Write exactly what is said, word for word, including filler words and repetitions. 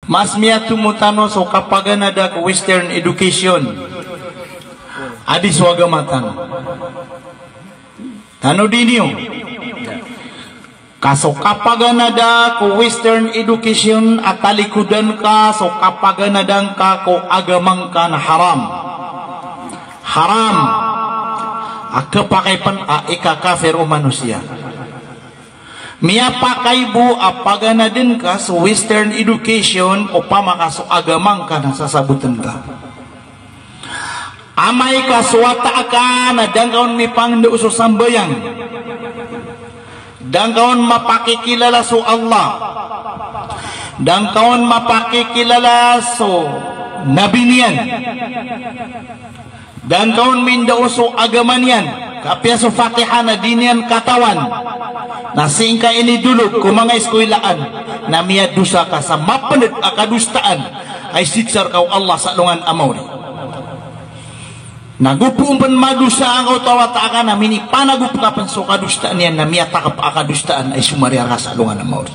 Mas miyatomo tano so kapaganada ko Western education a di so agama tano. Tanodi niyo ka so kapaganada ko Western education a talikodan ka so kapaganada ngka ko agama ngka na haram. Haram a kepakay pen a ikakafir o manosiya. Miyapakay bo a paganadn ka so Western education opama ka so agama ngka na sasabotn ka. Amay ka so wata aka na da ngka on mipangndao so sambayang, da ngka on mapakikilala so Allah, da ngka on mapakikilala so Nabi niyan, da ngka on mindao so agama niyan, ka apiya so Fatiha na di niyan katawan, na sii ngka inidolog ko manga iskoylaan, na miyadosa ka sa mapnd a kadosaan a isiksa rka o Allah sa alongan a maori. Na go poon pen madosa angkoto a wata aka na minipanagop ka pen so kadosaan iyan, na miyatakp a kadosaan a isomariya rka sa alongan a maori.